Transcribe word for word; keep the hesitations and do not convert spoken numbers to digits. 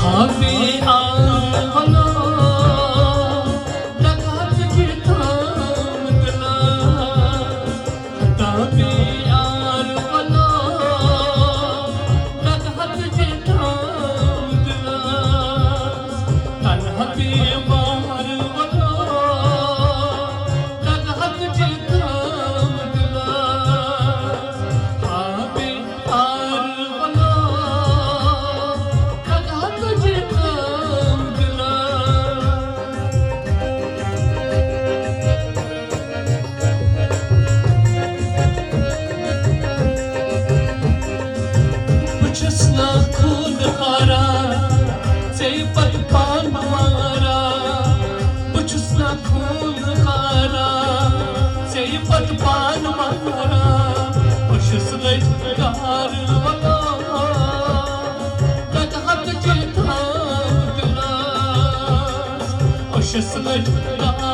آبی آر ولو، دگہت جتام دلا۔ آبی آر ولو، دگہت جتام دلا۔ تنہا بیمار ولو، دگہت جتام دلا۔ آبی آر ولو، دگہت جتام دلا۔ بہٕ چھُس نہٕ خوٗن خاران، ژےٚ پتہٕ پان ماران۔ بہٕ چھُس نہٕ خوٗن خاران، ژےٚ پتہٕ پان ماران۔ بہٕ چھُس لٔٹۍ دار ولو، دگہت جتام دلا۔ بہٕ چھُس لٔٹۍ دار